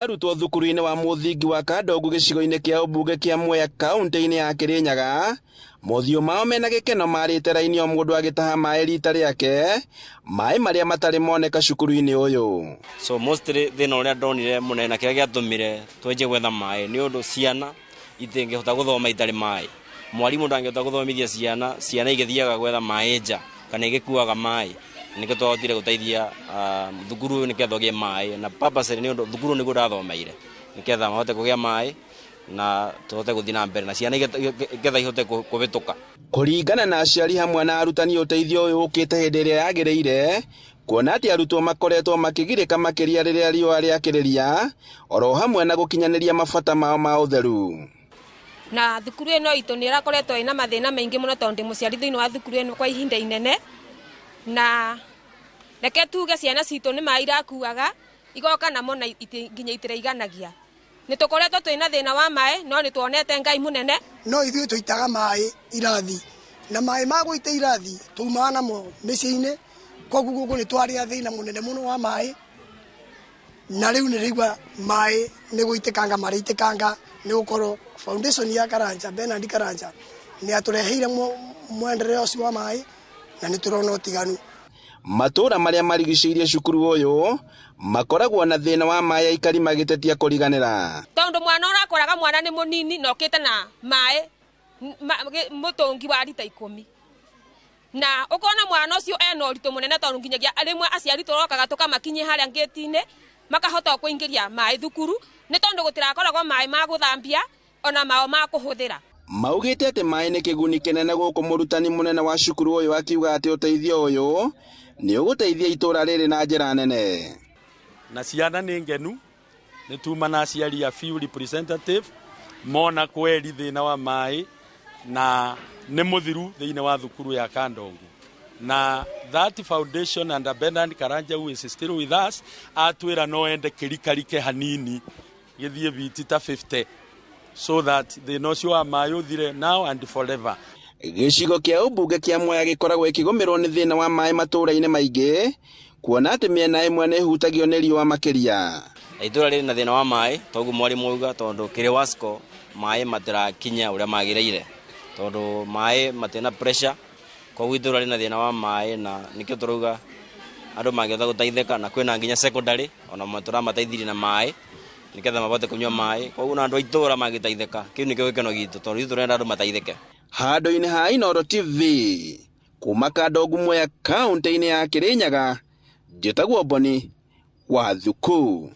Arutwo thukuru-inĩ wa mũthingi wa Kandongu gĩcigo-inĩ kĩa ũmbunge kĩa Mwea kaunti-inĩ ya Kirinyaga, mothiũ mao mena gĩkeno marĩte raini o mũndũ agĩtaha maĩ rita rĩake, maĩ marĩa matarĩ moneka cukuru-inĩ ũyũ. So mostly thĩna ũrĩa ndonire mũnene na kĩrĩa gĩatũmire twenje gwetha maĩ nĩ ũndũ ciana itingĩhota gũthoma itarĩ maĩ. Mwarimũ ndangĩhota gũthomithia ciana, ciana igĩthiaga gwetha maĩ nja kana igĩkuaga maĩ. Nĩkĩo twahotire gũteithia thukuru ũyũ nĩgetha ũgĩe maĩ, na purposely nĩ ũndũ thukuru nĩguo ndathomeire, nĩgetha mahote kũgĩa maĩ na tũhote gũthiĩ na mbere na ciana nĩgetha ihote kũhĩtũka. Kũringana na aciari hamwe na arutani, ũteithio ũyũ ũkĩte hĩndĩ ĩrĩa yagĩrĩire, kuona atĩ arutwo makoretwo makĩgirĩka makĩria rĩrĩa riũa rĩakĩrĩria, oro hamwe na gũkinyanĩria mabata mao ma ũtheru. Na thukuru ĩno itũ nĩ ĩrakoretwo ĩna mathĩna maingĩ mũno tondũ ndĩ mũciari thĩinĩ wa thukuru ĩno kwa ihinda inene, na reke tuge ciana citũ nĩ maĩ irakuaga igoka namo na nginya itiraiganagia. Nĩ tũkoretwo twĩna thĩna wa maĩ, no nĩ tuonete Ngai mũnene. No ithuĩ tũitaga maĩ irathi, na maĩ ma gũita irathi tumaga namo mĩciĩ-inĩ, koguo gũkũ nĩ twarĩa thĩna mũnene mũno wa maĩ, na rĩu nĩ rĩigua maĩ nĩ gũitĩkanga marĩitĩkanga, nĩ gũkorwo foundation ya Karanja, Bernard Karanja, nĩ atũreheire mwendereo ũcio wa maĩ, na nĩ tũrona ũtiganu. Matũra marĩa marigicĩirie cukuru ũyũ makoragwo na thĩna wa maĩ, aikari magĩtetia kũriganĩra. Tondũ mwana ũrakoraga mwana nĩ mũnini na okĩte na maĩ mũtũngi wa rita 10, na ũkona mwana ũcio ena ũritũ mũnene tondũ nginyagia rĩmwe aciari tũrokaga tũkamakinyia harĩa ngĩti-inĩ makahota kũingĩria maĩ thukuru, nĩ tondũ gũtirakoragwo maĩ ma gũthambia ona mao ma kũhũthĩra. Maugĩte atĩ maĩ nĩ kĩguni kĩnene gũkũ, mũrutani mũnene wa cukuru ũyũ akiuga atĩ ũteithio ũyũ nĩ ũgũteithia itũra rĩrĩ na njĩra nene. Na ciana nĩ ngenu, nĩ tuma na aciari a few representative mona kweri thĩna wa maĩ na nĩ mũthiru thĩinĩ wa thukuru ya Kandongu, na that foundation and Bernard Karanja, who is still with us, atwĩra no ende kĩrikarike hanini gĩthiĩ biti ta 50 so that thĩna ũcio wa maĩ ũthire now and forever. Gĩcigo kĩa ũmbunge kĩa Mwea gĩkoragwo ĩkĩgũmĩrwo nĩ thĩna wa maĩ matũũra-inĩ maingĩ, kuona atĩ mĩena ĩmwe nĩ ĩhutagio nĩ riũa makĩria. Itũra rĩrĩ na thĩna wa maĩ toguo mwarimũ auga, tondũ kĩrĩ Wasco maĩ matirakinya ũrĩa magĩrĩire, tondũ maĩ matina pressure, koguo itũra rĩna thĩna wa maĩ, na nĩkĩo tũrauga andũ mangĩhota gũteithĩka, na kwĩna nginya secondary ona tũramateithirie na maĩ nĩgetha mahote kũnyua maĩ, koguo na andũ a itũra mangĩteithĩka, kĩu nĩkĩo gĩkeno gitũ tondũ ithuĩ tũrenda andũ mateithĩke. Handũ-inĩ ha Inooro TV kuma Kandongu Mwea kaunti-inĩ ya Kirinyaga, njĩtagwo Boni wa Thuku.